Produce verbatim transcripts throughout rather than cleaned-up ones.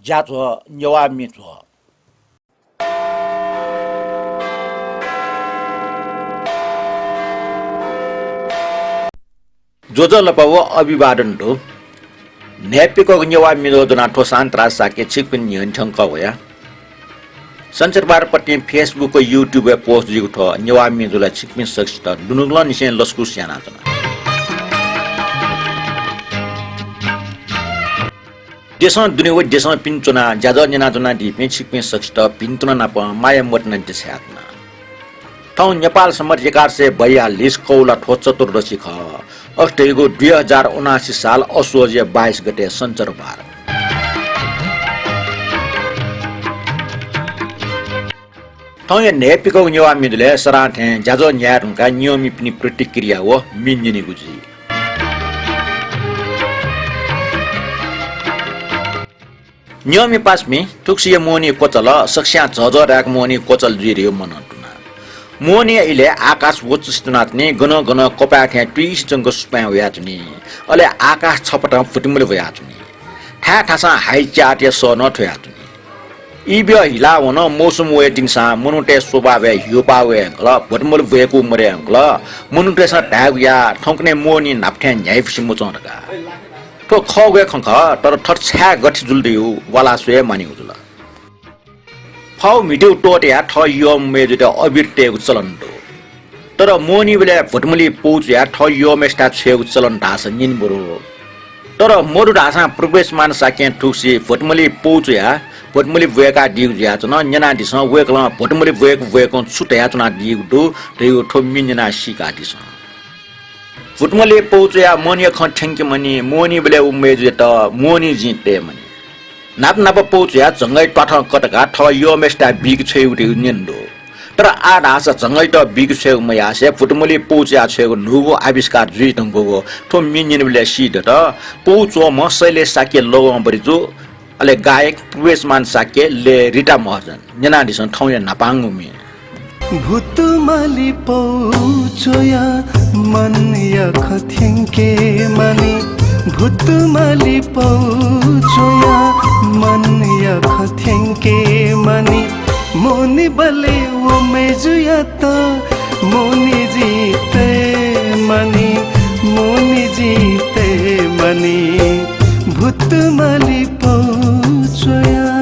ज्याझ्वः नेवाः म्ये झ्वः। ज्वजलपा व अभिवादन दु। न्हाय्‌पिकःगु नेवाः म्ये झ्वः ज्वनाः थ्व शान्तराज शाक्य छिकपिनि न्ह्यःने थ्यंकः वया। सञ्चरबार पतिं Facebook व YouTube-य् post जुइगु थ्व नेवाः म्ये झ्वलय् छिकपिं सकसित दुनुगलंनिसें लसकुस यानाच्वना। देशं दुने व देशं पिने च्वनाः ज्याझ्वः न्यनाच्वनादीपिं छिकपिं सकसित भिन्तुना नाप माया मतिना देछानाच्वना। थौं नेपाल सम्बत एघार सय बयालिस कौला थ्व चतुर्दशी खः। अथे धइगु दुई हजार उनासी साल असोजया बाइस गते सञ्चरबार। थौंया न्हाय्‌पिकःगु नेवाः म्ये झ्वलय् सदां थें ज्याझ्वः न्यायेधुंकाः नियमय् पिने प्रतिक्रिया व म्ये न्यनेगु जुइ। नियमय् पासापिं, थुगुसिया मोहनी क्वचाल, सकसियां झःझः धाय्‌क मोहनी क्वचाल जुइ धइगु मनंतुना। मोहनीया इलय् आकाश वचुसे च्वनाच्वनी, गनं गनं कपाय् थें तुइसे च्वंक सुपाँय् वयाच्वनी। अले आकाश छपतं भुतिमलि वयाच्वनी। थाय् थासं हाइच्यातया सः नं थ्वयाच्वनी। इब्यः हिला वन, मौसम वये दिंसां मनूतय् स्वभावय् ह्यूपाः वये धुंकल, भुतिमलि ब्वय्‌कू मदये धुंकल। मनूतय्‌सं धायेगु याः, थौंकन्हय् मोहनी न्हापा थें न्ह्याइपुसे मच्वं धकाः। थ्व खःगु हे खँ खः, तर थथे छाय् गथे जुल धइगु वाला स्वये मानिगु जुल। फाउ म्हितेगु त्वःतायाः थः यःम्ह मय्‌जुयात अबिर तयेगु चलन दु। तर मोहनीबलय् भुतिमलि पौ च्वयाः थः यःम्हय्‌सित छ्वयेगु चलन धाःसा न्यने मदु। तर मदु धाःसां प्रवेशमान शाक्यं थुगुसी भुतिमलि पौ च्वयाः भुतिमलि ब्वय्‌कादीगु जुयाच्वन। न्यनादिसँ, वय्‌कलं भुतिमलि ब्वय्‌कू ब्वय्‌कूं छु धयाच्वनादीगु दु धइगु थ्व म्ये न्यनाः सीकादिसँ। भुतिमलि पौ च्वयाः मोहनीया खँ थ्यंके मनि, मोहनीबलय् व मय्‌जुयात मोहनी जिं तये मनि। न्हापा न्हापा पौ च्वयाः झंगःया त्वाथं कतकाः थः यःम्हय्‌सित बीके छ्वयेगु धइगु न्यने दु। तर आः धाःसा झंगःयात बीके छ्वयेगु मयासें भुतिमलि पौ च्वयाः छ्वयेगु न्हूगु आविष्कार जुइ धुंकूगु थ्व म्ये न्यनेबलय् सी दत। पौ च्वंम्ह शैलेश शाक्य लोगों बरिजु, अले गायक प्रवेशमान शाक्य, लय् रिता महर्जन। न्यनादिसँ थौंया न्हापांगु म्ये। भुतुमलि पौ च्वयाः मनया खँ थ्यंके मानि, भुतुमलि पौ च्वयाः मनया खँ थ्यंके मानि, मोहनीबलय् व मय्‌जुयात मोहनी जिं तये मानि, मोहनी जिं तये मानि, भुतुमलि पौ च्वयाः।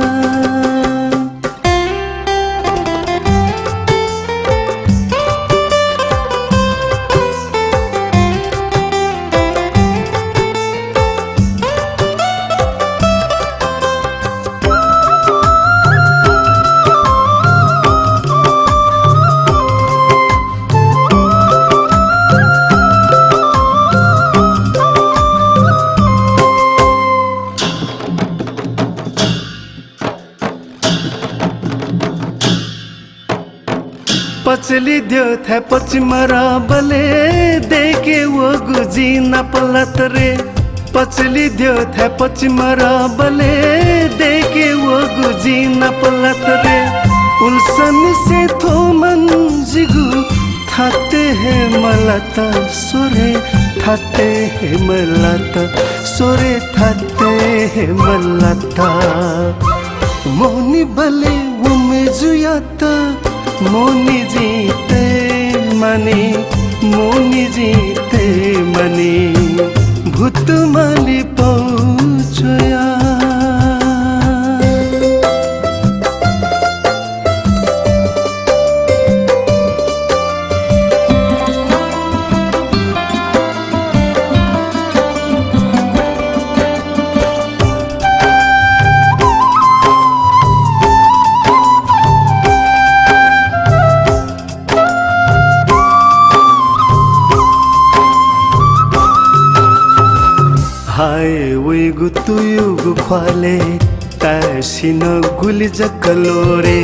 पचली द्यःथाय् पचिमरबलय् दय्‌के वःगु जिं नापलात रे। पचली द्यःथाय् पचिमरबलय् दय्‌के वःगु जिं नापलात रे। उल्सनिसे थ्व मन जिगु थाते हे मलात, स्वरे थाते हे मलात, स्वरे थाते हे मलात। मोहनीबलय् व मय्‌जुयात मोहनी जिं तये मानि, मोहनी जिं तये मानि, भुतुमलि पौ च्वयाः। हाय वइगु तुयुगु ख्वालय् तासिन गुलि जक ल्वरे।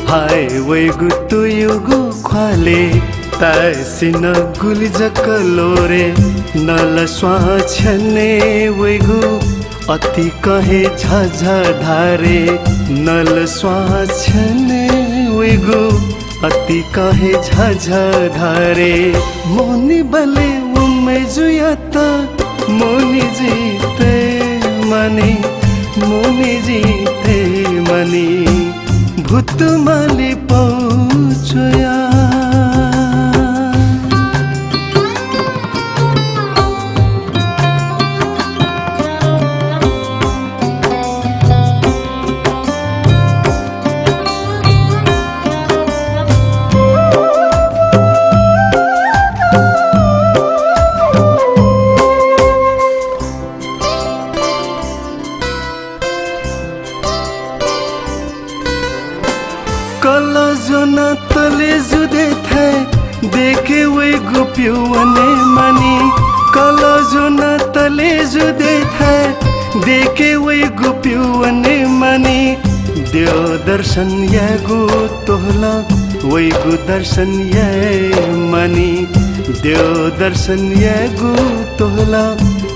हाय वइगु तुयुगु ख्वालय् तासिन गुलि जक ल्वरे। नलस्वां छ्यनय् वइगु अतिकं हे झझ धारे। नलस्वां छ्यनय् वइगु अतिकं हे झझ धारे। मोहनीबलय् व मय्‌जुयात मोहनी जिं तये मानि, मोहनी जिं तले जुदे थाय् देके वइगु पिउवने मानि। कलजो न तले जुदे थाय् देके वइगु पिउवने मानि। द्यः दर्शन यायेगु तोहलं वइगु दर्शन याये मानि। द्यः दर्शन यायेगु तोहलं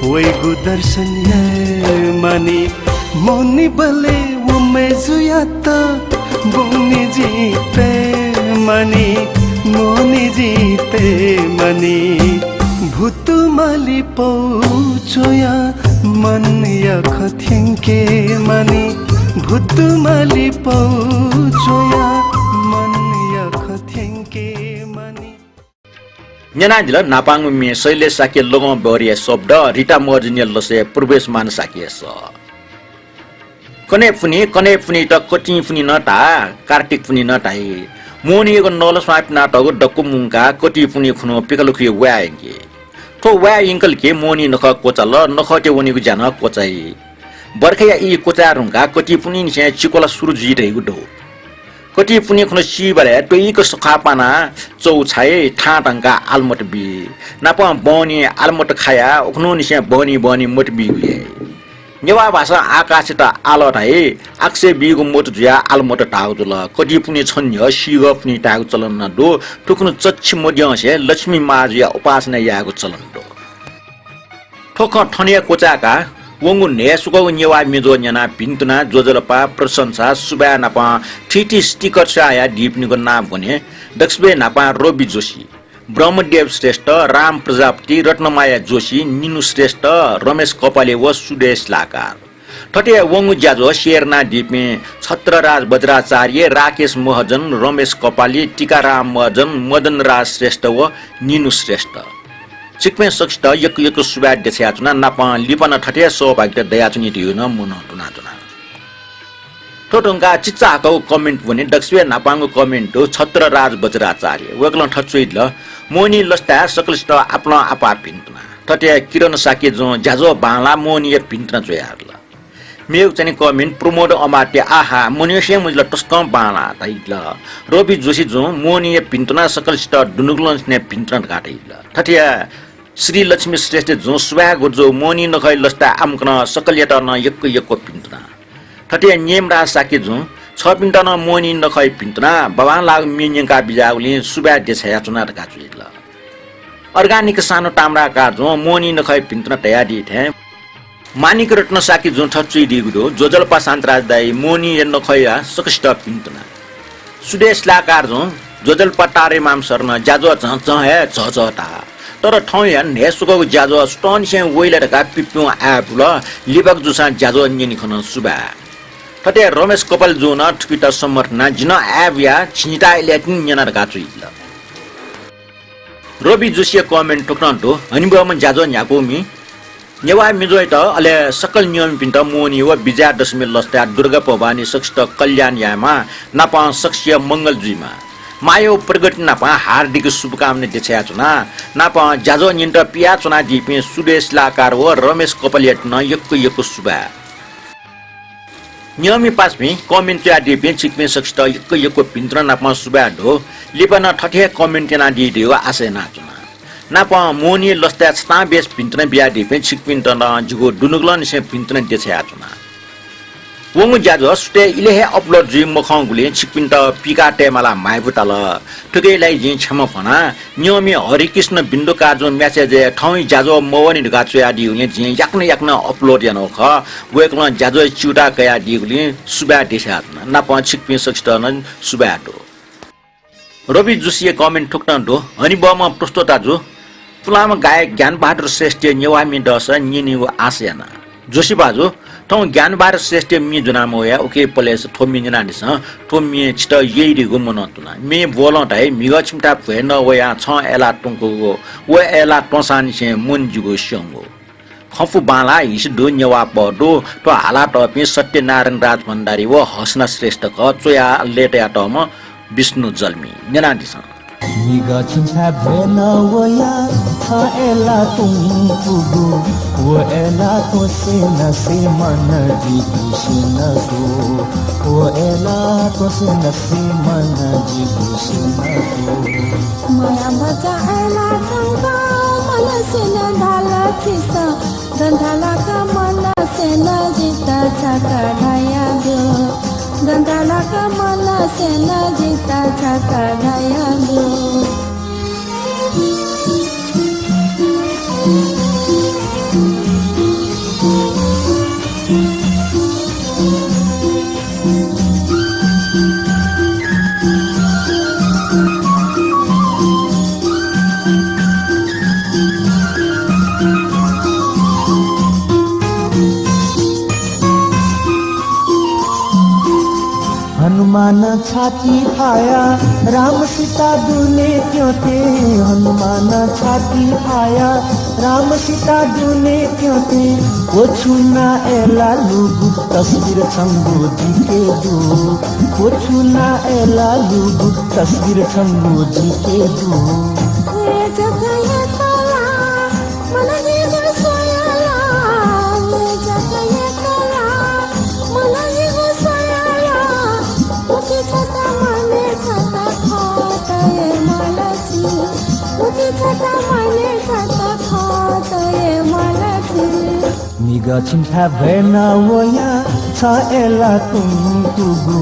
वइगु दर्शन याये मानि। मोहनी बले व मय्जुयात ब्वंनि जिं तये मानि। मोहनी जिं तये मानि। भुतुमाली पौ च्वया मनया खँ थ्यंके मानि। भुतुमाली पौ च्वया मनया खँ थ्यंके मानि। न्यनादिल न्हापांगु म्ये शैलेश शाक्य लुगं बहरीया शब्द, रिता महर्जनया लसय् प्रवेशमान शाक्यया सः। कन्हय् पुन्हि, कन्हय् पुन्हित कतिं पुन्हि नं धाः, कार्तिक पुन्हि नं धाइ। मोहनीयागु नलस्वां पिनातःगु दक्व मुंकाः कतिं पुन्हि खुन्हु पिकालुखुइ वाये यंकी। थ्व वाये यंकल कि मोहनी नखः क्वचाल, नखःतय् वनेगु ज्या नं क्वचाइ। बर्खाया ई क्वचाये धुंकाः कतिं पुन्हिनिसें चिकोला सुरु जुइ धइगु दु। कतिं पुन्हि खुन्हु सीबलय् त्वइक सख्वाः पानाः चौ छाइ, थां धंकाः आलमत बी। नापं बहनी आलमत खायाः उखुन्हुनिसें बहनी बहनी मत बीगु याइ। नेवाः भाषां आकाशयात आलः धाइ, आकाशय् बीगु मत जुयाः आलमत धाःगु जुल। कतिं पुन्हि छन्ह्यः सीगः पुन्हि धायेगु चलन नं दु। थुखुन्हु चच्छि मद्यंसे लक्ष्मी माजुया उपासना यायेगु चलन दु। थ्व खँ थन हे क्वचाय्काः वंगु न्हय्सुकःगु नेवाः म्येज्वः न्यनाः भिन्तुना ज्वजलपा, प्रशंसा, सुभाय् नापं थीथी sticker स्वयाः हयादीपिनिगु नां ब्वने। दकसिबय् न्हापां रवि जोशी, ब्रह्मदेव श्रेष्ठ, राम प्रजापति, रत्नमाया जोशी, निनु श्रेष्ठ, रमेश कपाली व सुदेश लाकार। थथे वंगु ज्याझ्वः share यानादीपिं छत्रराज बज्राचार्य, राकेश महर्जन, रमेश कपाली, टीकाराम महर्जन, मदनराज श्रेष्ठ व निनु श्रेष्ठ। छिकपिं सकसित यक्व यक्व सुभाय् देछायाच्वना। नापं लिपा नं थथे हे सहभागिता दयाच्वनी धइगु नं मनं तुनाच्वना। थ्व धुंकाः चिचाहाकःगु comment ब्वने। दकसिबय् न्हापांगु comment दु छत्रराज बज्राचार्य। वय्कलं थथे च्वयादिल, मोहनी लसताय् सकलसित आपालं आपाः भिन्तुना। थथे किरण शाक्य जुं ज्याझ्वः बांलाः मोहनीया भिन्तुना च्वयादिल। मेगु चाहिँ comment प्रमोद अमात्य, आहा, मनय् हे मजिल, तसकं बांलाः धयादिल। रवि जोशी जुं मोहनीया भिन्तुना, सकलसित दुनुगलंनिसें भिन्तुना धकाः धयादिल। थथे श्री लक्ष्मी श्रेष्ठ जुं सुभाय् गुरुजु, मोहनी नखःया लसताय् आम्कन, सकलयात नं यक्व यक्व भिन्तुना। थथे नेमराज शाक्य जुं छःपिन्त नं मोहनी नखःया भिन्तुना, बाबांलाःगु म्ये न्यंका बिज्याःगुलिं सुभाय् देछायाच्वना धकाः च्वयादिल। Organic सानो ताम्राकार जुं मोहनी नखःया भिन्तुना धयादी थें माणिक रत्न शाक्य जुं थथे च्वयादीगु दु, ज्वजलपा शान्तराज दाइ, मोहनीया नखःया सकसित भिन्तुना। सुदेश लाकार जुं ज्वजलपा तारेमाम शरण, ज्याझ्वः झं झं हे झःझः धाः। तर थौंया न्हय्सुकःगु ज्याझ्वः सुथंनिसें वइ ला धकाः पिप्युं आय् बुल, लिबाक जूसां ज्याझ्वः न्यने खन, सुभाय्। थथे रमेश कपाली जुं नं थुकित समर्थन यानाः जि नं आय् बुयाः झिंनिता इलय् तिनि न्यना धकाः च्वयादिल। रवि जोशीया comment थुकथं दु, हनेबहःम्ह ज्याझ्वः न्ह्याकूमि। नेवाः म्येज्वयात अले सकल नियःमिपिन्त मोहनी व विजयादशमी लसताय् दुर्गा भवानी सकसित कल्याण यायेमा, नापं सकसिया मंगल जुइमा। माया व प्रगति नापं हार्दिक शुभकामना देछायाच्वना। नापं ज्याझ्वः न्यनेत पियाच्वनादीपिं सुदेश लाकार व रमेश कपालीयात नं यक्व यक्व सुभाय्। नियःमि पासापिं, comment च्वयादीपिं छिकपिं सकसित यक्व यक्व भिन्तुना नापं सुभाय् दु। लिपा नं थथे हे comment यानादी धइगु आशा यानाच्वना। नापं मोहनी लसताय् छतां बेस भिन्तुना बियादीपिं छिकपिन्त नं जिगु दुनुगलंनिसें भिन्तुना देछायाच्वना। वंगु ज्याझ्वः सुथय् इलय् हे upload जुइ मखंगुलिं छिकपिन्त पिकाः तयेमाला म्हाइपु ताल। थुकिया लागि जिं क्षमा फ्वना। नियःमि हरिकृष्ण बिन्दुकार जुं message-य् थौंया ज्याझ्वः मवःनि धकाः च्वयादीगुलिं जिं याकनं याकनं upload यानागु खः। वय्कलं ज्याझ्वःया च्यूताः कयादीगुलिं सुभाय् देछायाच्वना। नापं छिकपिं सकसित नं सुभाय् दु। रवि जोशीया comment थुकथं दु, हनेबहःम्ह प्रस्तोता जु, पुलांम्ह गायक ज्ञानबहादुर श्रेष्ठया नेवाः म्ये दःसा न्यनेगु आशा याना। जोशी भाजु, थौं ज्ञानबहादुर श्रेष्ठया म्ये ज्वना मवया, उकिया पलेसा थ्व म्ये न्यनादिसँ। थ्व म्ये छितः यइदीगु मनं तुना। म्ये ब्वलं धाइ, म्हिगः छिमिथाय् भ्वय् नः वयां छं अय्लाः त्वंकूगु, व अय्लाः त्वंसांनिसें मन जिगु स्यंगु। खँपु बांलाः, हिसि दु, नेवाः पह दु, थ्व हालातःपिं सत्यनारायण राजभण्डारी व हसना श्रेष्ठ खः, च्वयाः लय्तायातःम्ह विष्णु जल्मी। न्यनादिसँ। म्हिगः छिन्थाय् भ्वय् नं वयाः छं अय्‌लाः तुंकूगु, व अय्‌लाः त्वःसे नासे मन जिगु स्यना स्व। व अय्‌लाः त्वःसे नासे मन जिगु स्यना स्व। माया भचा अय्‌लाः तुंक मनसे नं धाल छिसं। गन धालाक मनसे नं जितः छकः धयाब्यु। गन धालाक मनसे नं जितः छकः धयाब्यु। हनुमान छाति फाया राम सीता दुने त्यंते। हनुमान छाति फाया राम सीता दुने त्यंते। व छुना अय्‌लाः लुगु तस्बिर छंगु जिके दु। व छुना अय्‌लाः लुगु तस्बिर छंगु जिके दु। हे जगय् तला, मन जिगु स्वयाला। हे जगय् तला, मन जिगु स्वयाला। उति छता माने छता खत ए मलसी। उति छता माने छता खत ए मलसी। म्हिगः छिन्थाय् भ्वय् नं वयाः छं अय्‌लाः तुंकूगु,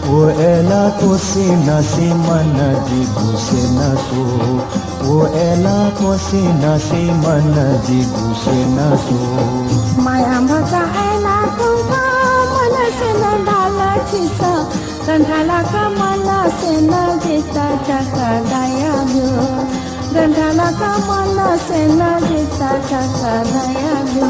व अय्‌लाः त्वःसे नासे मन जिगु स्यना स्व। व अय्‌लाः त्वःसे नासे मन जिगु स्यना स्व। माया भचा अय्‌लाः तुंक मनसे नं धाल छिसं। गन धालाक मनसे नं जितः छकः धयाब्यु। गन धालाक मनसे नं जितः छकः धयाब्यु।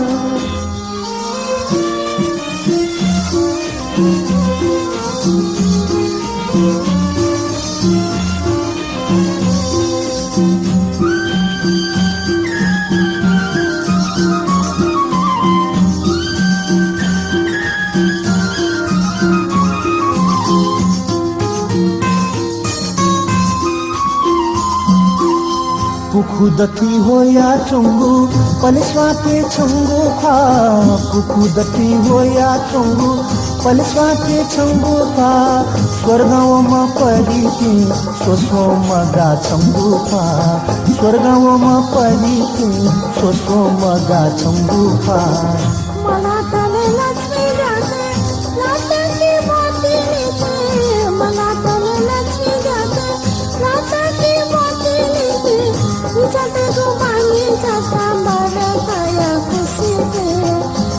पुखु दथुइ ह्वयाच्वंगु पलेस्वांते छंगु ख्वाः। पुखु दथुइ ह्वयाच्वंगु पलेस्वांते छंगु ख्वाः। स्वर्गं वःम्ह परीतिं स्वस्वं मगाः छंगु ख्वाः। स्वर्गं वःम्ह परीतिं स्वस्वं मगाः छंगु ख्वाः। मला तले लक्ष्मी जाते, लाता की मोती नीते। मला तले लक्ष्मी जाते, लाता की मोती नीते। निजाते गो बानी छता बरखाया खुसीते।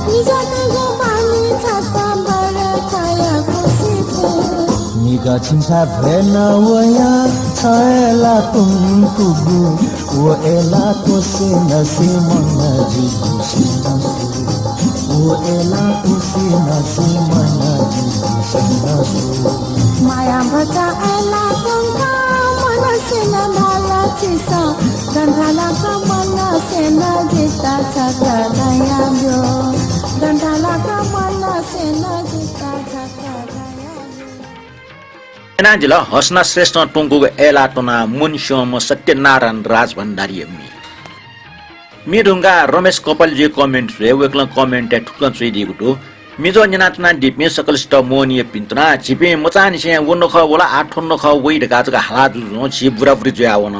निजाते गो बानी छता बरखाया खुसीते। म्हिगः छिन्थाय् भ्वय् नं वयाः छं अय्‌लाः तुंकूगु, व अय्‌लाः त्वःसे नासे मन जिगु स्यना स्व। व अय्‌लाः त्वःसे नासे मन जिगु स्यना स्व। माया भचा अय्‌लाः तुंक मनसे नं धाल छिसं। गन धालाक मनसे नं जितः छकः धयाब्यु। गन धालाक मनसे नं जितः छकः धयाब्यु। न्यनादिल हसना श्रेष्ठं त्वंकूगु अय्‌लाः त्वनाः मन स्यंम्ह सत्यनारायण राजभण्डारीया म्ये। म्ये धुंकाः रमेश कपालीजुया comment स्वये, वय्‌कलं comment-य् थुकथं च्वयादीगु दु। म्ये न्यनाच्वनादीपिं सकलसित मोहनी यःपिं तुना। झीपिं मचांनिसें व नखः वल, आः थ्व नखः वइ धकाः जक हाला जुजुं झी बुराबुरी जुयावन।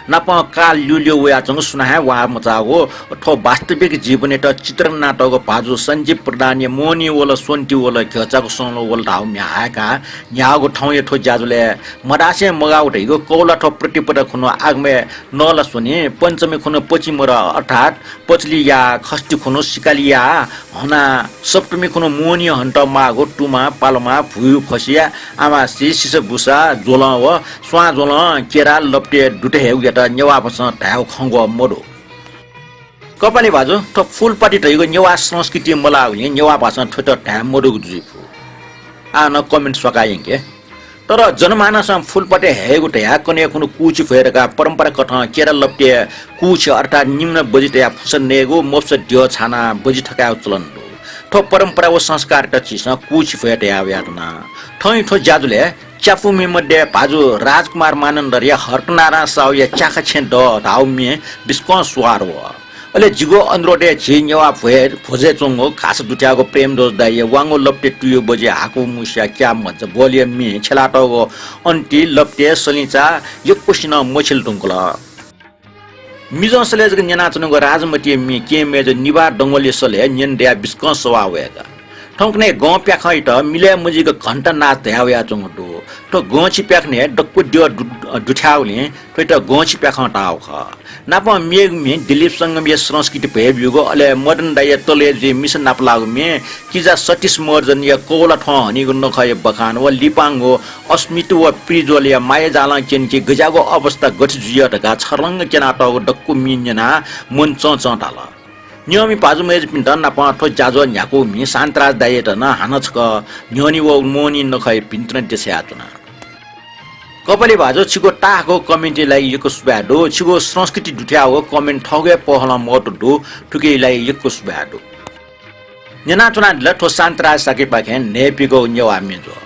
नापं काल ल्यूल्यू वयाच्वंगु सुनां हे वाः मचाःगु। थ्व वास्तविक जीवनयात चित्रण यानातःगु भाजु सञ्जीव प्रधानया मोहनी वल, स्वन्ति वल, घ्यःचाकु संलो वल धाःगु म्ये हाय्‌काः न्ह्याःगु थौंया थ्व ज्याझ्वलय् मधासें मगाःगु धइगु कौलाथ्व प्रतिपदा खुन्हु आगमय् नला स्वनी। पञ्चमी खुन्हु पचिमरः अर्थात् पचली याः, खष्ठी खुन्हु सिकाली याः हनाः सप्तमी खुन्हु मोहनी हनेत माःगु तुमा, पालमा, भुयु, फसिया, आमासी, सिसबुसा, ज्वलं व स्वां ज्वलं, केरा, लप्टे, दुत हे उयात नेवाः भाषां धायेगु खंग्वः मदु। कपाली भाजु, थ्व फूलपाती धइगु नेवाः संस्कृति मलाःगुलिं नेवाः भाषां थ्वयात धाये मदुगु जुइफु। आः नं comment स्वकाः यंके। तर जनमानसं फूलपाती हयेगु धयाः कन्हय् खुन्हु कुछि भ्वये धकाः परम्परा कथं केरा लप्टे कुछि अर्थात् निम्न बजि तयाः फुसा नयेगु, मफुसा द्यः छानाः बजि थकायेगु चलन दु। थ्व परम्परा व संस्कारयात झीसं कुछि भ्वये धयाः वयाच्वना। थौंया थ्व ज्याझ्वलय् च्यापुमि मध्ये भाजु राजकुमार मानन्धरया हर्कनारां साहुया च्याखा छेँ दः धाःगु म्ये बिस्कं स्वार वः। अले जिगु अनुरोधय् झी नेवाः भ्वय्, भ्वजय् च्वंगु घास दुथ्याःगु प्रेमध्वज दाइया वांगु लप्ते तुयु बजय् हाकु मुस्या क्या मज्जा ब्वलया म्ये छ्यलातःगु अन्ति लप्ते सलिंचा यक्वसिनं मछिल धुंकल। मिजंसलय् जक न्यनाच्वनागु राजमतिया म्ये केहेँ मय्जु निभाः डंगोलया सलय् न्यने दयाः बिस्कं सवाः वय्क। थौंकन्हय् गं प्याखंयात मिलय् मजुइक घण्टा नाच धया वयाच्वंगु दु। थ्व गंछि प्याखनय् दक्व द्यः दु-, दुथ्याःगुलिं थ्वयात गंछि प्याखं धाःगु खः। नापं मेगु म्ये दिलीप संगमया संस्कृति भ्वय् ब्यूगु, अले मदन दाइया तलय् जुइ मिसा नापलाःगु म्ये किजा सतीश महर्जनया कौला थ्वं हनीगु नखःया बखान व लिपांगु अस्मिता व प्रिज्वलया मायाजालं क्यन कि गज्याःगु अवस्था गथे जुइ धकाः छर्लंग क्यनातःगु दक्व म्ये न्यनाः मन चंचं धाल। न्यंमि भाजु मय्जुपिन्त नापं थ्व ज्याझ्वः न्ह्याकूम्ह शान्तराज दाइयात नं हानं छकः न्ह्यःने वःगु मोहनी नखःया भिंतुना देछाः यानाच्वना। कपाली भाजु, छिगु ताःहाकःगु comment-या लागि यक्व सुभाय् दु। छिगु संस्कृति दुथ्याःगु comment थःगु हे पहलं महत्व दु। थुकिया लागि यक्व सुभाय् दु। न्यनाच्वनादिल थ्व शान्तराज शाक्यपाखें न्हय्पिगः नेवाः म्ये ज्वः।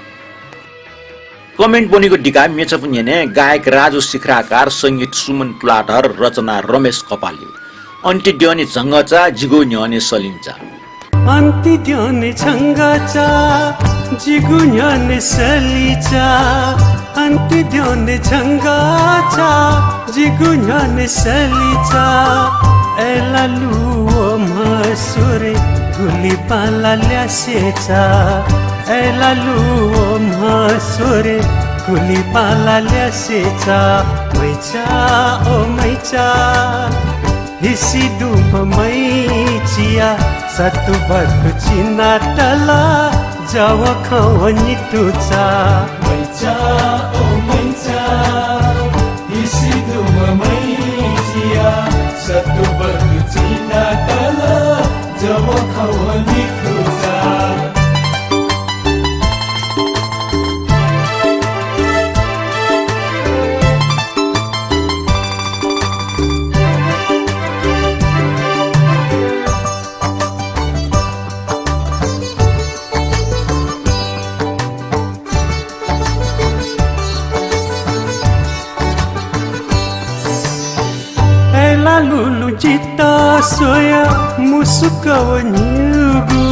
Comment ब्वनीगु दिकाः म्ये छपु न्यने। गायक राजु शिखराकार, संगीत सुमन तुलाधर, रचना रमेश कपाली। अन्ति द्यःने झंगःचा, जिगु न्ह्यःने सलिंचा। अन्ति द्यःने झंगःचा, जिगु न्ह्यःने सलिंचा। अन्ति द्यःने झंगःचा, जिगु न्ह्यःने सलिंचा। अय् लालु व म्हस्वरे गुलि बांला ल्यासेचा। अय् लालु व म्हस्वरे गुलि बांला ल्यासेचा। मैचा ओ मैचा, हिसि दुम्ह मैचिया सत्तु बत्तु चिनातल जव खव नितुचा। मैचा ओ मैचा, हिसि दुम्ह मैचिया सत्तु बत्तु चिनातल जव खव नितुचा। अय् लालु लुँ जितः स्वयाः मुसुक्क व न्ह्यूगु।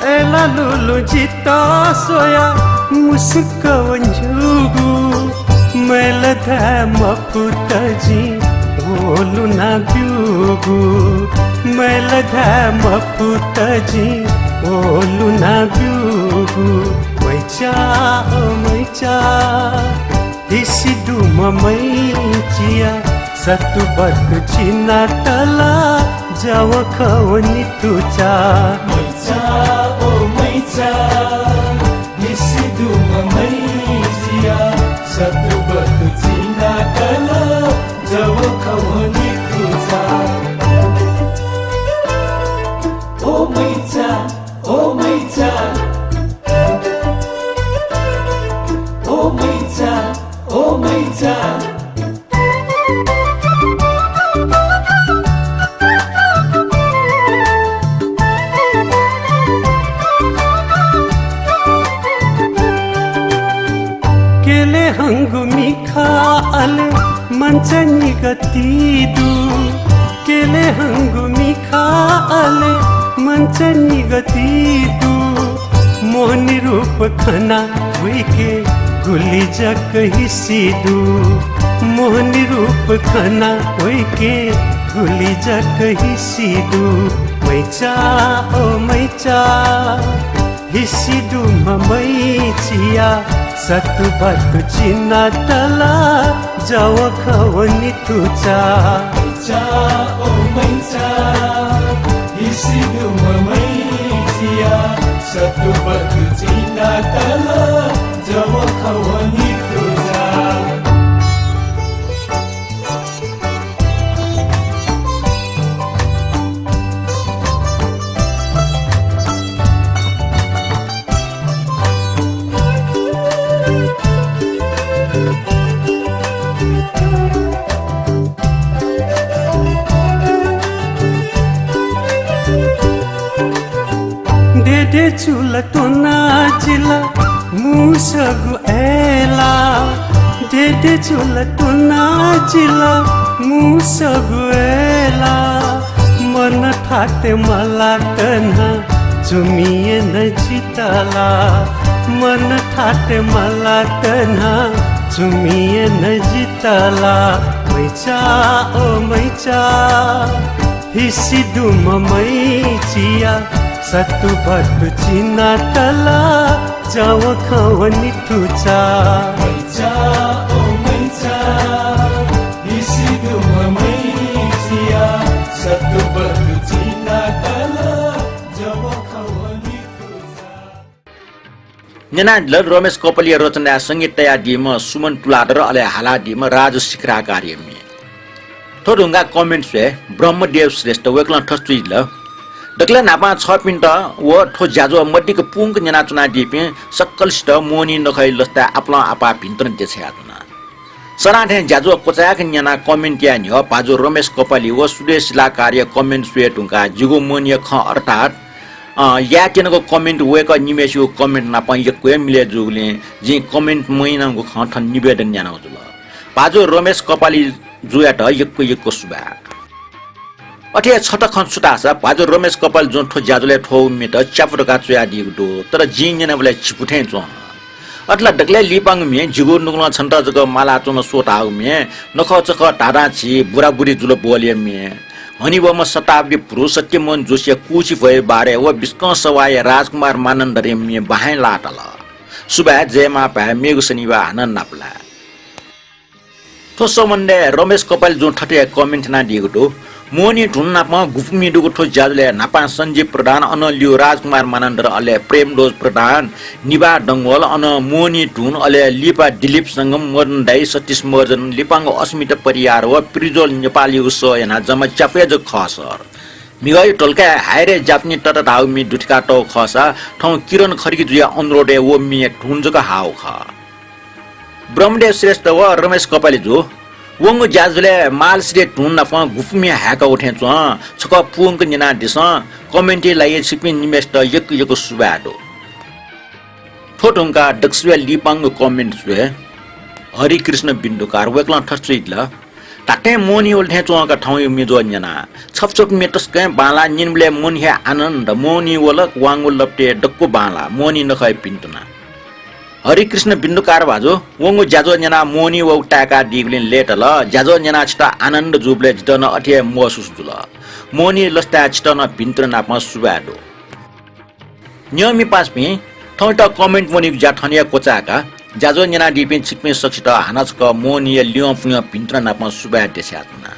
अय् लालु लुँ जितः स्वयाः मुसुक्क व न्ह्यूगु। मय्ल धाये मफुत जिं ओलुना ब्यूगु। मय्ल धाये मफुत जिं ओलुना ब्यूगु। मैचा ओ मैचा, हिसि दुम्ह मैचिया सत्तु बत्तु चिनातल जव खव नितुचा। मैचा ओ मैचा, हिसि दुम्ह मैचिया सत्तु बत्तु चिनातल जव खव नितुचा। ओ मैचा, ओ मैचा, ओ मैचा, ओ मैचा। केले हंगु मिखा अले मंचा निगः ति दु। केले हंगु मिखा अले मंचा निगः ति दु। मोहनी रूप खना वइके गुलि जक हिसि दु। मोहनी रूप खना वइके गुलि जक हिसि दु। मैचा ओ मैचा, हिसि दुम्ह मैचिया सत्तु बत्तु चिनातल जव खव नितुचा। मैचा ओ मैचा, हिसि दुम्ह मैचिया सत्तु बत्तु चिनातल जव खव नितुचा। देदे चुला त्वना जिला मुसगु अय्‌ला देदे जुल तुना जिल, मुसगु अय्‌ला मन थाते मला तन्हा जुमिये न जितला, मन थाते मला तन्हा जुमिये न जितला। मैचा ओ मैचा हिसि दुम मैचिया सतु बतु चिना तला। जव खवनि थुचा। मैचा ओ मैचा हिसि दुम मैचिया सतु बतु चिना तला। जव खवनि थुचा। न्यनादिल रमेश कपालीया रचनाय् संगीत तयादीम्ह सुमन तुलाधर अले हालादीम्ह राजु शिखराकारया म्ये। थ्व धुंकाः comment स्वये ब्रह्मदेव श्रेष्ठ, वय्‌कलं थथे च्वयादिल। दकलय् न्हापां छःपिन्त व थ्व ज्याझ्वः मदिक्क पूवंक न्यनाच्वनादीपिं सकलसित मोहनी नखःया लसताय् आपालं आपाः भिंतुना देछानाच्वना। सदां थें ज्याझ्वः क्वचाय्‌क न्यनाः comment याये न्ह्यः भाजु रमेश कपाली व सुदेश शिलाकारया comment स्वये धुंकाः जिगु मनया खँ अर्थात्, अ, यायेत्यनागु comment वय्‌कः निम्हय्‌सिगु comment नाप यक्व हे मिलय् जूगुलिं जिं comment मयानागु खँ थन निवेदन यानागु जुल। भाजु रमेश कपाली जुयात यक्व यक्व सुभाय्। अथे हे छता खँ छु धाःसा भाजु रमेश कपाली जुं थ्व ज्याझ्वलय् थ्वःगु म्येत च्यापु धकाः च्वयादीगु दु, तर जिं न्यनाबलय् झिपु थें च्वं। अथे ला दकलय् लिपांगु म्ये जिगु नुगलं छन्त जक मालाच्वंम्ह स्वथाःगु म्ये, नखःचखः धाधां झी बुराबुरी जुल ब्वलया म्ये। हनेबहःम्ह शताब्दी पुरुष सत्यमोहन जोशीया कुछि भ्वय् बारे व बिस्कं सवाःया राजकुमार मानन्धरया म्ये बाहें लाः ताल। सुभाय्, जय मांभाय्, मेगु शनिबाः हानं नापलाये। थ्व सम्बन्धय् रमेश कपाली जुं थथे comment यानादीगु दु। मोहनी धुन नाप गुपु म्ये दुगु थ्व ज्याझ्वलय् न्हापां सञ्जीव प्रधान, अनं लिउ राजकुमार मानन्धर, अले प्रेमध्वज प्रधान, निभाः डंगोल, अनं मोहनी धुन, अले लिपा दिलीप संगम, मदन दाइ, सतीश महर्जन, लिपांगु अस्मिता परियार व प्रिज्वल नेपालयागु सः यानाः जम्मा च्यापु हे जक खः सर। म्हिगःया धोल्काय् हायरे जापानी तता धाःगु म्ये दुथ्याकातःगु खःसा थौं किरण खड्गीजुया अनुरोधय् व म्येया धुन जक हाःगु खः। ब्रह्मदेव श्रेष्ठ व रमेश कपाली जु, वंगु ज्याझ्वलय् मालश्री धुन नाप गुपु म्ये हाय्‌कागु थें च्वं, छकः पूवंक न्यनादिसँ। comment-या लागि छिकपिं निम्हय्‌सित यक्व यक्व सुभाय् दु। थ्व धुंकाः दक्वसिबय् लिपांगु comment स्वये हरिकृष्ण बिन्दुकार, वय्‌कलं थथे च्वयादिल। धात्थें मोहनी वल थें च्वं का थौंया म्येज्वः न्यनाः। छपु छपु म्ये तसकं बांलाः, न्यनेबलय् मन हे आनन्द, मोहनी वल, वांगु लपतय् दक्व बांलाः, मोहनी नखःया भिंतुना। हरिकृष्ण बिन्दुकार भाजु, वंगु ज्याझ्वः न्यनाः मोहनी वःगु ताय्‌कादीगुलिं लय्‌ताल। ज्याझ्वः न्यनाः छितः आनन्द जूबलय् जितः नं अथे हे महसुस जुल। मोहनी लसताय् छितः नं भिंतुना नाप सुभाय् दु। नियमित पासापिं, थौंयात comment वनीगु ज्या थन हे क्वचाय्‌का। ज्याझ्वः न्यनादीपिं छिकपिं सकसित हानं छकः मोहनीया लिवंपुयं भिंतुना नाप सुभाय् देछानाच्वना।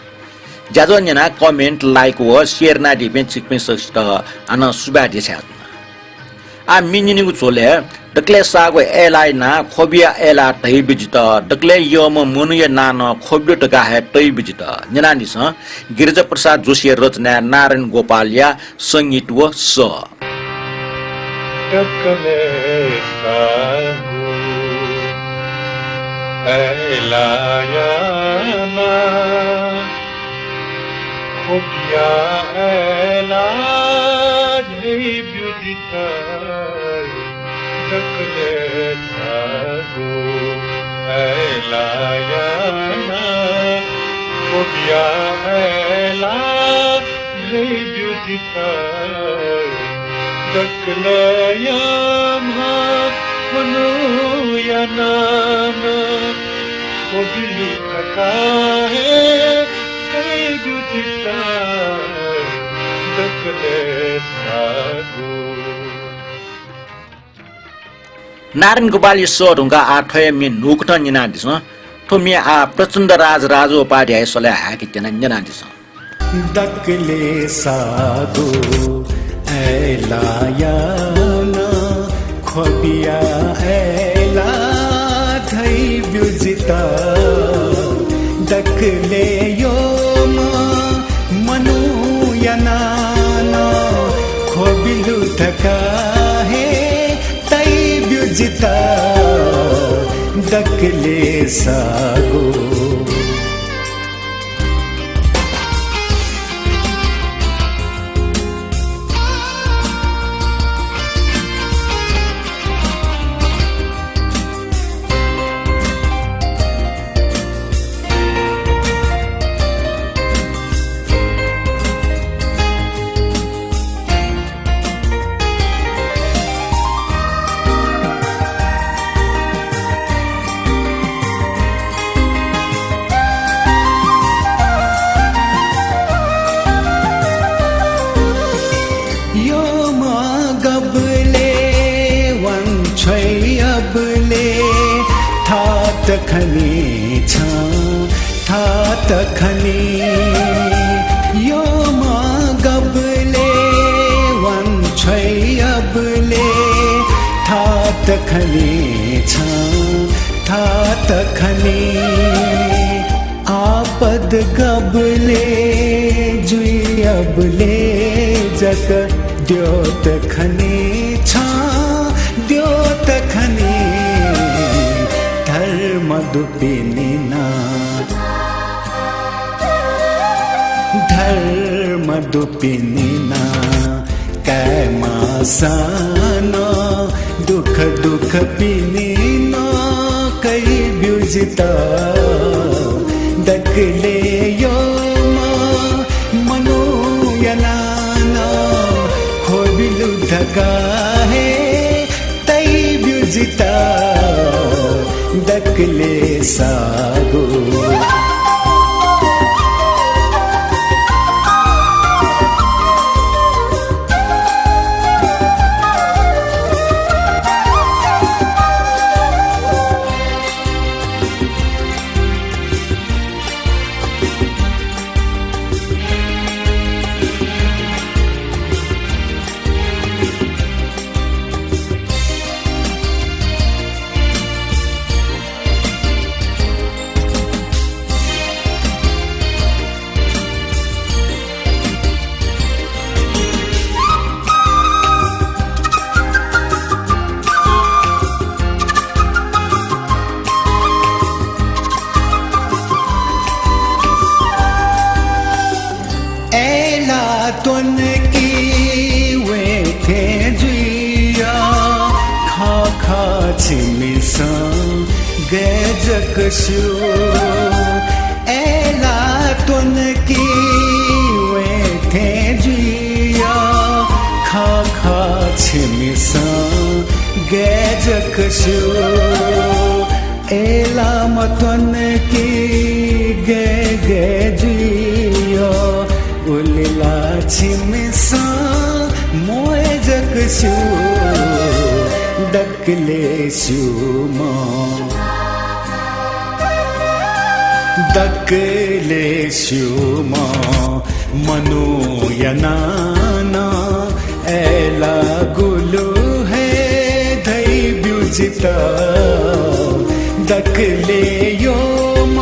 ज्याझ्वः न्यनाः comment, like व share यानादीपिं छिकपिं सकसित हानं सुभाय् देछानाच्वना। आः म्ये न्यनेगु झ्वलय् दकलय् साःगु अय्‌लाया नां ख्वबिया अय्‌ला धयाब्यु जितः, दकलय् यःम्ह मनूया नां नं ख्वब्यु धकाः हे तयाब्यु जितः। न्यनादिसँ गिरिजा प्रसाद जोशीया रचनाय् नारायण गोपालया संगीत व सः। दकलय् साःगु अय्‌लाया नां ख्वबिया अय्‌ला धयाब्यु जितः। दकलय् साःगु अय्‌लाया नां ख्वबिया अय्‌ला धयाब्यु जितः। दकलय् यःम्ह मनूया नां नं ख्वबिलु धकाः हे तयाब्यु जितः। दकलय् साःगु। नारायण गोपालया सः धुंकाः आः थ्वया म्ये न्हूकथं न्यनादिसँ। थ्व म्ये आः प्रचण्ड राज राजोपाध्याय सलय् हाय्‌काः न्यनादिसँ। दकलय् साःगु अय्‌लाया नां ख्वबिया अय्‌ला धयाब्यु जितः। दकलय् यःम्ह मनूया नां नं ख्वबिलु धकाः हे तयाब्यु जितः। दकलय् साःगु। गबले वांछ्वइ अबले थात खनी छं थात खनी। योमा गबले वांछ्वइ अबले थात खनी छं थात खनी। आपद गबले जुइ अबले जक द्योत खनी छं द्योत खनी। धर्म दुपिनि नं धर्म दुपिनि नं काय्‌माःसां नं दुःख दुःखपिनि नं कइ ब्यु जितः। दकले यःम्ह मनूया नां नं ख्वबिलु धकाः हे तइ ब्यु जितः दकले सागु। अय्‌ला त्वनकि वये थें जुइया, खः खः छिमिसं गय् जक स्यू। अय्‌ला त्वनकि वये थें जुइया, खः खः छिमिसं गय् जक स्यू। अय्‌ला मत्वनकि गय् गय् जुइयो, उलि ला छिमिसं म्वये जक स्यू। दकले स्यूम्ह, दकले स्यूम्ह मनूया नां नं अय्‌ला गुलु हे धइ ब्यु जितः। दकले यःम्ह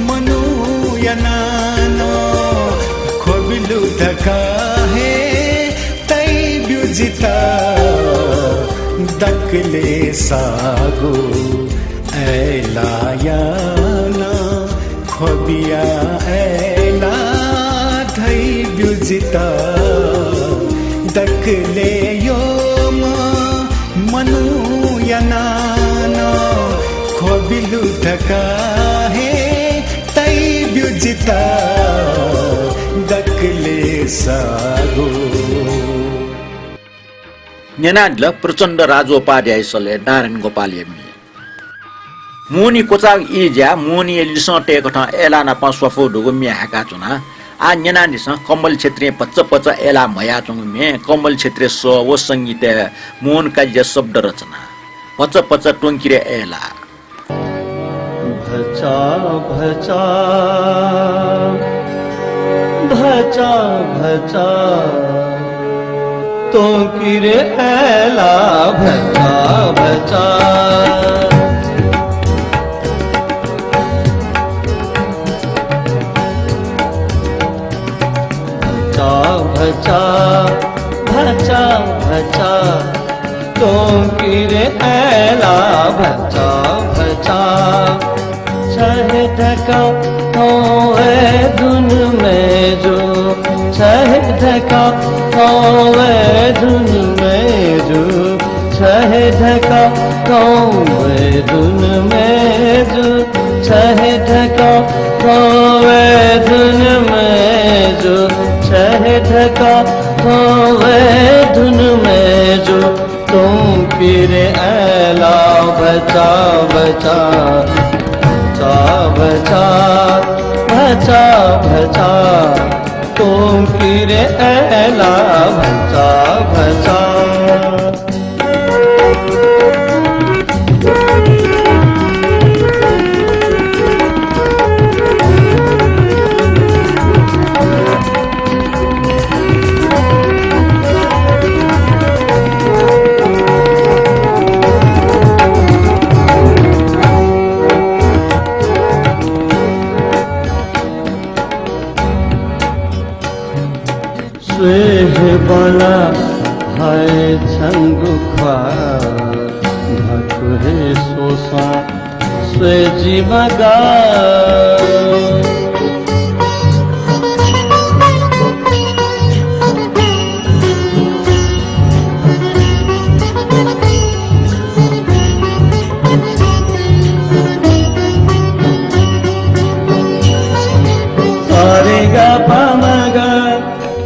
मनूया नां नं ख्वबिलु धकाः हे तइ ब्यु जितः। दकले सागु अय्‌लाया नां ख्वबिया अय्‌ला धइ ब्यु जितः। दकले यःम्ह मनूया नां नं ख्वबिलु धकाः हे तइ ब्यु जितः। दकले सागु। न्यनादिल प्रचण्ड राजोपाध्याय सलय् नारायण गोपालया म्ये। मोहनी क्वचाःगु ई ज्याः मोहनीया लिसं तय्‌कथं अय्‌ला नाप स्वापू धुगु म्ये हाय्‌काच्वना। आः न्यनादिसँ कमल क्षेत्रीं भचा भचा अय्‌ला म्हयाच्वंगु म्ये, कमल क्षेत्रीया स्वः व संगीतय् मोहन काजीया शब्द रचना। भचा भचा त्वंकि रे अय्‌ला। भचा भचा, भचा भचा, त्वंकि रे अय्‌ला भचा भचा। भचा भचा, भचा भचा, त्वंकि रे अय्‌ला भचा भचा। छ हे धकाः थौं वये धुन मय्‌जु, छ हे धकाः थौं वये धुन मय्‌जु, छ हे धकाः थौं वये धुन मय्‌जु, छ हे धकाः थौं वये धुन मय्‌जु, छ हे धकाः थौं वये धुन मय्‌जु। त्वंकि रे अय्‌ला भचा भचा, भचा भचा, भचा भचा, त्वंकि रे अय्‌ला भचा भचा। हाय छंगु ख्वाः, न्हापा हे स्वःसां स्वये जिमि गाः। सारे गा पा मा गा,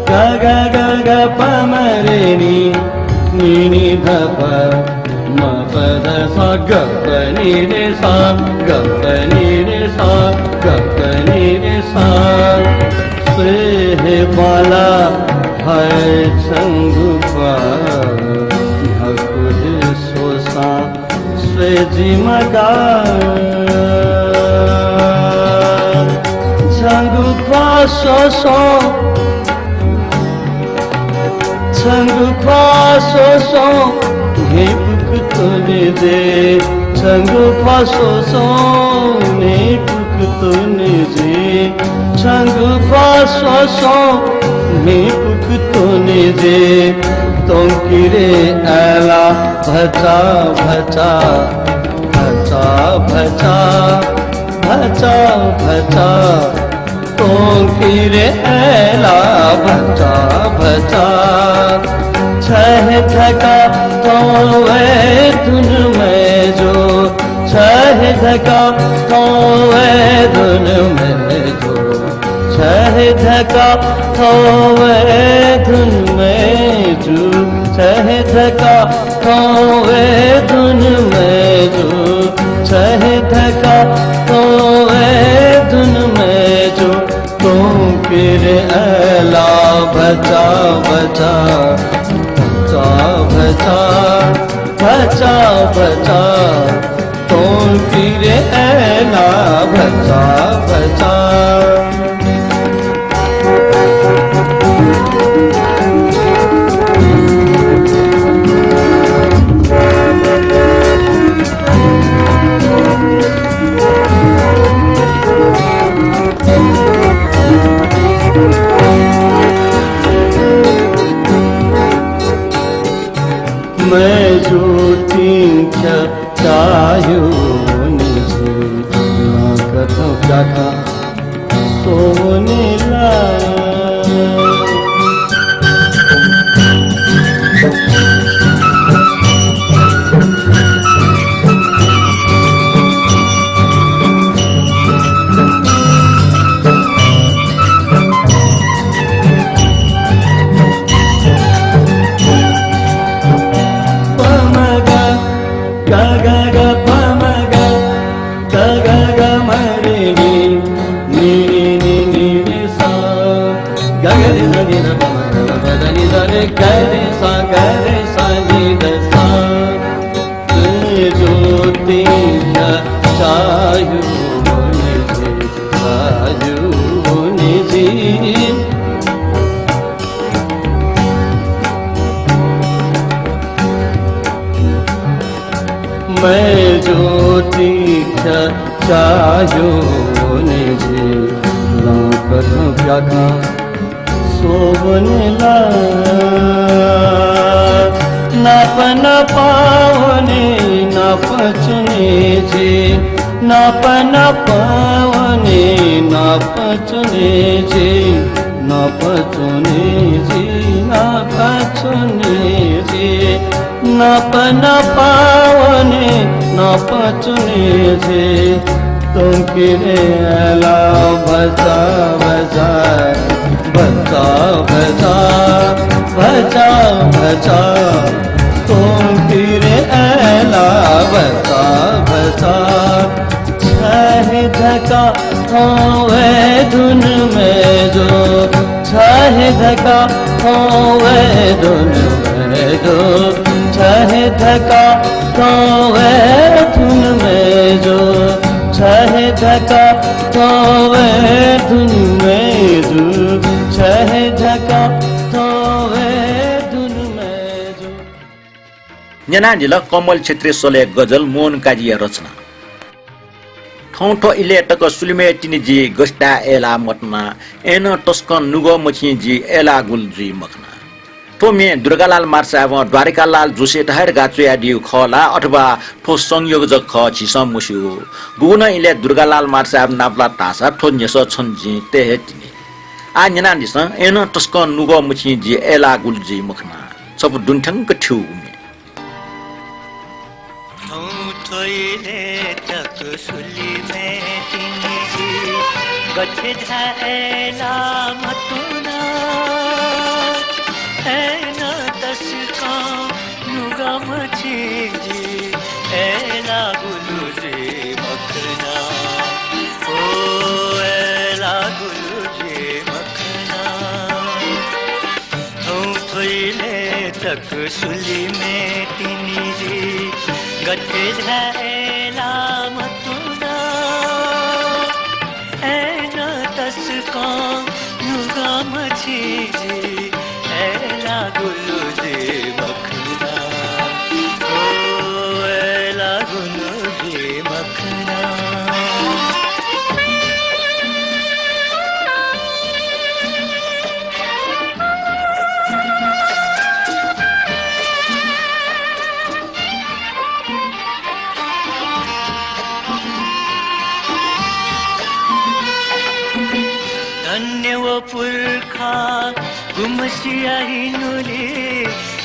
गा गा गा गा पा मा रे नी, नी नी धा पा, मा पा धा सा, गा पा नी रे सा, गा पा नी रे सा, गा पा नी रे सा। स्वये हे बांला हाय छंगु ख्वाः, न्हापा हे स्वःसां स्वये जिमि गाः। छंगु ख्वाः स्वःसां, छंगु ख्वाः स्वःसां न्हिपुक त्वने जे, छंगु ख्वाः स्वःसां न्हिपुक त्वने जे, छंगु ख्वाः स्वःसां न्हिपुक त्वने जे, त्वंकि रे अय्‌लाः भचा भचा, भचा भचा, भचा भचा, त्वंकि रे अय्‌लाः भचा भचा। छ हे धकाः थौं वये धुन मय्‌जु, छ हे धकाः थौं वये धुन मय्‌जु। छ हे धकाः थौं वये धुन मय्‌जु, छ हे धकाः थौं वये धुन मय्‌जु। छ हे धकाः थौं वये धुन मय्‌जु। त्वंकि रे अय्‌लाः भचा भचा, भचा भचा, भचा भचा। त्वंकि रे अय्‌लाः भचा भचा। मय्‌जुपिं ख्या चाःह्यू वने जि, लंका थौं प्याखं स्वःवने ला। पा मा गा, गा गा गा पा मा गा, गा गा गा मा रे नी, नी नी नी नी रे सा। गा गा रे सा नी दा पा मा गा दा पा दा नी दा रे गा रे सा, गा रे सा नी दा सा। मय्‌जुपिं ख्या चाःह्यू वने जि, चाःह्यू वने जि। मय्‌जुपिं ख्या चाःह्यू वने जि, लंका थौं प्याखं स्वःवने ला। नाप नाप वने नाप च्वने जि, नाप नाप वने नाप च्वने जि, नाप च्वने जि, नाप च्वने जि। नाप नाप वने नाप च्वने जि, त्वंकि रे अय्‌लाः भचा भचा, भचा भचा, भचा भचा, त्वंकि रे अय्‌लाः भचा भचा। छ हे धकाः थौं वये धुन मय्‌जु, छ हे धकाः थौं वये धुन मय्‌जु, छ हे धकाः थौं वये धुन मय्‌जु, छ हे धकाः थौं वये धुन मय्‌जु, छ हे धकाः थौं वये धुन मय्‌जु। न्यनादिल कमल क्षेत्रीया स्वलय् गजल मोहन काजीया रचना। थौं थ्व इलय् तक सुलिमय् तिनि जि गसिताय् अय्‌लाः मतुना, अय्‌नं तसकं नुगः मछिं जि अय्‌लाःगु जुइ मखुना। थ्व म्ये दुर्गालाल मार्साहेबं द्वारिकालाल जोशीयात हे धकाः च्वयादीगु खः ला अथवा थ्व संयोग जक खः झीसं मस्यू। गुगुं नं इलय् दुर्गालाल मार्साहेब नापलात धाःसा थ्व न्ह्यसः छन्हु जिं तये हे तिनि। आः न्यनादिसँ, अय्‌नं तसकं नुगः मछिं जि अय्‌लाःगु ला जुइ मखना। छपु दुने थ्यंक थ्यूगु म्ये। थौं थ्व इलय् तक सुलिमय् तिनि जि, गथे धाये अय्‌ला मत्वना। अय्‌नं तसकं नुगः मछिं जि अय्‌लाःगु ला जुइ मखना। ओ अय्‌लाःगु ला जुइ मखना। थौं थ्व इलय् तक सुलिमय् तिनि जि, गथे धाये अय्‌ला मत्वना। अय्‌नं तसकं नुगः मछिं जि अय्‌लाःगु ला जुइ मखना। ओ अय्‌लाःगु ला जुइ मखना। धन्य व पुर्खा गुम्हसिया हिनुलि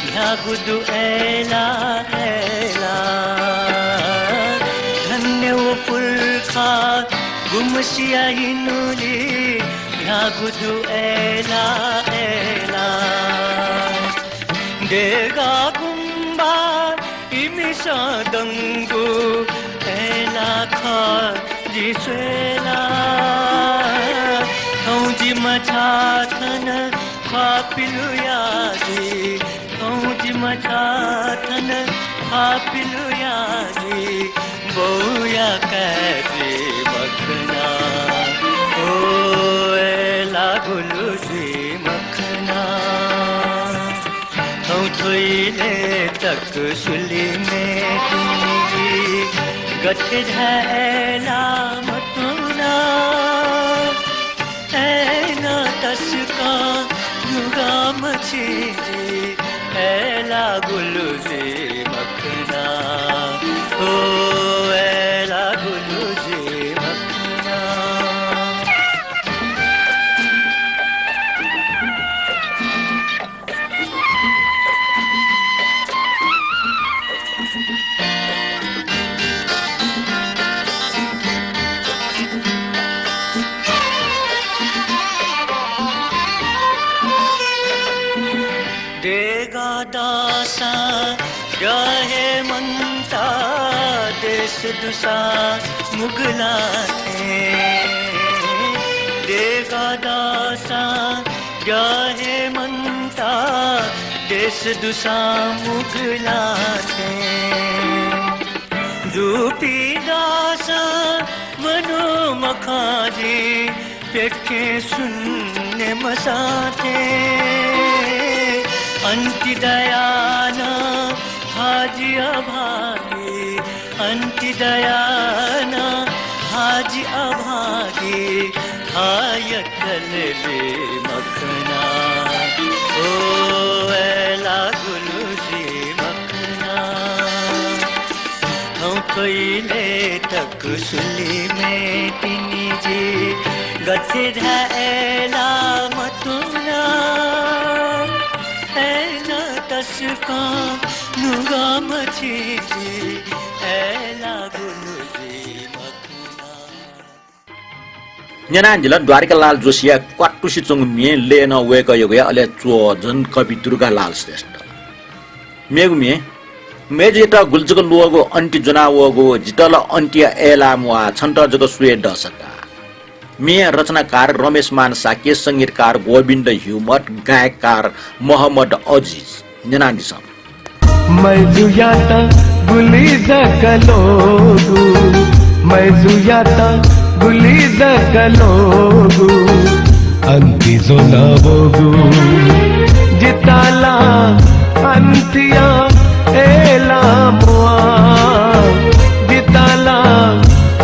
न्ह्यागु दु अय्‌ला, अय्‌ला। धन्य व पुर्खा गुम्हसिया हिनुलि न्ह्यागु दु अय्‌ला, अय्‌ला। देगः गुम्बा इमिसं दंगु अय्‌ला खः जि स्वयेला। थौं जिमि छाथन ख्वाः पिलुया जि, थौं जिमि छाथन ख्वाः पिलुया जि, बौया काय् जुइ मखना। ओ अय्‌लाःगु ला जुइ मखना। थौं थ्व इलय् तक सुलिमय् तिनि जि, गथे धाये अय्‌ला मत्वना। अय्‌नं तसकं नुगः मछिं जि अय्‌लाःगु ला जुइ मखना। ओ अय्‌लाःगु ला जुइ मखना। देगः दःसां द्यः हे मन्त, देश दुसां मुगु ला थें। देगः दःसां द्यः हे मन्त, देश दुसां मुगु ला थें। दुपिं दःसां मनू मखं जि, प्यखें सुन्ने मसां थें। अन्ति दयाः नं हाजि अभागी, अन्ति दयाः नं हाजि अभागी, हाय्‌कल जुइ मखना। ओ अय्‌लाःगु ला जुइ मखना। थौं थ्व इलय् तक सुलिमय् तिनि जि, गथे धाये अय्‌ला मत्वना। अय्‌नं तसकं नुगः मछिं जि, अय्‌लाःगु ला जुइ मखना। न्यनादिल द्वारिकालाल जोशीया क्वातुसे च्वंगु म्ये लय् नं वय्‌कःयागु हे, अले च्वः झन कवि दुर्गालाल श्रेष्ठ। मेगु म्ये, मय्‌जुयात गुलि जक ल्वःगु अन्ति ज्वना वःगु, जितः ला अन्तिया अय्‌लाः म्वाः, छन्त जक स्वये दःसा का। म्ये रचनाकार रमेशमान शाक्य, संगीतकार गोविन्द ह्युमत, गायककार मोहम्मद अजिज। न्यनादिसँ। मय्‌जुयात गुलि जक ल्वःगु, मय्‌जुयात गुलि जक ल्वःगु, अन्ति ज्वना वःगु, जितः ला अन्तिया अय्‌लाः म्वाः, जितः ला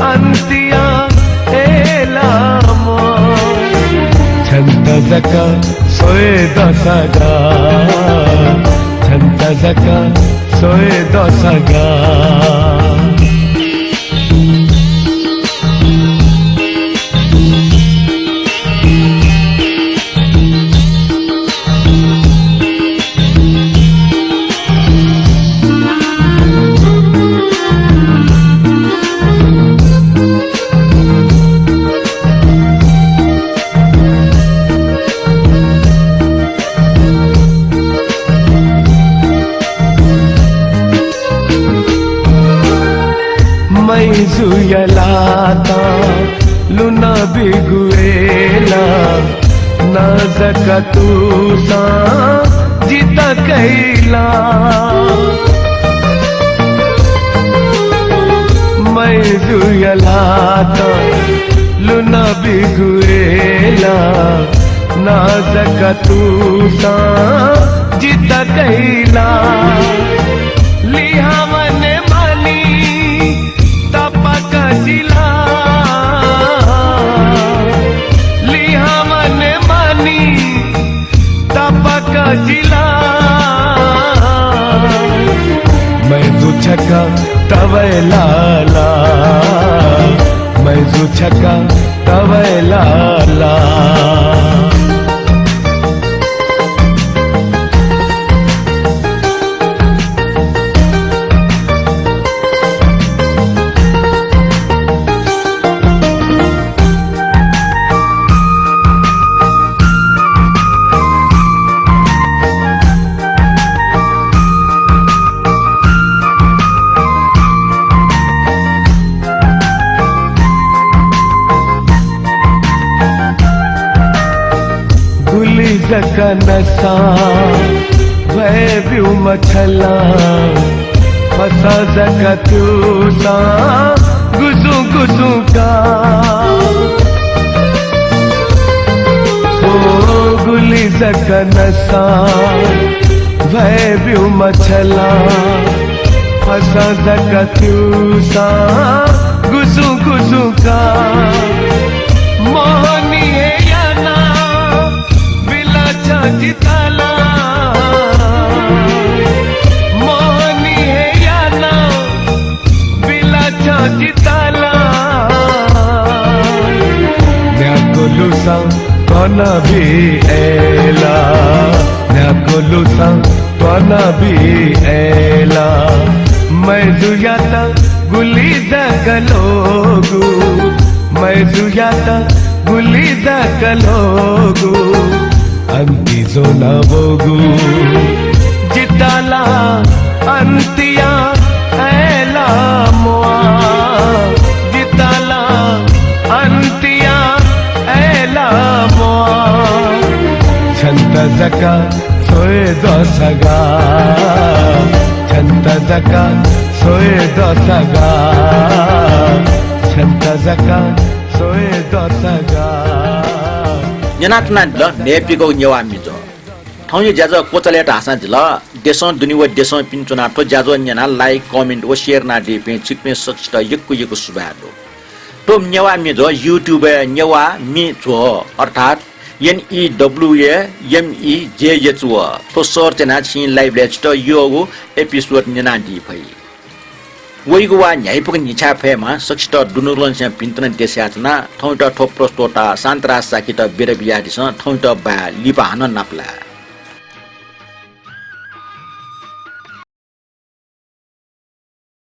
अन्तिया अय्‌लाः म्वाः। छन्त जक दसगा, छन्त जक स्वये दसगा। मैजुया लात लुना बिगुएला, ना जक तुसां जित कैला। मैजुया लात लुना बिगुएला, ना जक तुसां जित कैला। लिहां वने मानि तपक जिला। लिहां वने मानि तपक जिला। मैजु छक तवय् लाला, मैजु छक तवय् लाला। गुलि जक नसा भ्वय् ब्यूम्ह छला, फसा जक तुसां गुजुं गुजुं का। ओ गुलि जक नसा भ्वय् ब्यूम्ह छला, फसा जक तुसां गुजुं गुजुं का। मोहनी हे याना बिला छं जिताला। मोहनी हे याना बिला छं जिताला। न्यागू लुसां त्वन बी अय्ला, न्यागू लुसां त्वन बी अय्ला। मैजुयात गुलि जक लोगु, मैजुयात गुलि जक लोगु। अन्ति ज्वना वःगु जिताला, अन्तिया अय्ला म्वाः। जिताला, अन्तिया अय्ला म्वाः। छन्त जक स्वये दसगा, छन्त जक स्वये दसगा, छन्त जक स्वये दसगा। न्यनाच्वनादिल न्हय्पिगः नेवाः म्ये ज्वः। थौंया ज्याझ्वः क्वचालय् धाःसां जिल। देशं दुने व देशं पिने च्वनाः थ्व ज्याझ्वः न्यनाः like, comment व share यानादीपिं छिकपिं सकसित यक्व यक्व सुभाय् दु। थ्व नेवाः म्ये ज्वः YouTube-य् नेवाः म्ये ज्वः अर्थात् N E W A M E J H O थ्व search यानाः छिं live-लय् छितः यःगु episode न्यनादी फइ। वइगु वा न्ह्याइपुक न्हिछाय् फयेमा सकसित दुनुगलंनिसें भिंतुना देछानाच्वना। थौंयात थ्व प्रस्तोता शान्तराज शाक्ययात बिदा बियादिसँ। थौंयात बाय्, लिपा हानं नापलाये।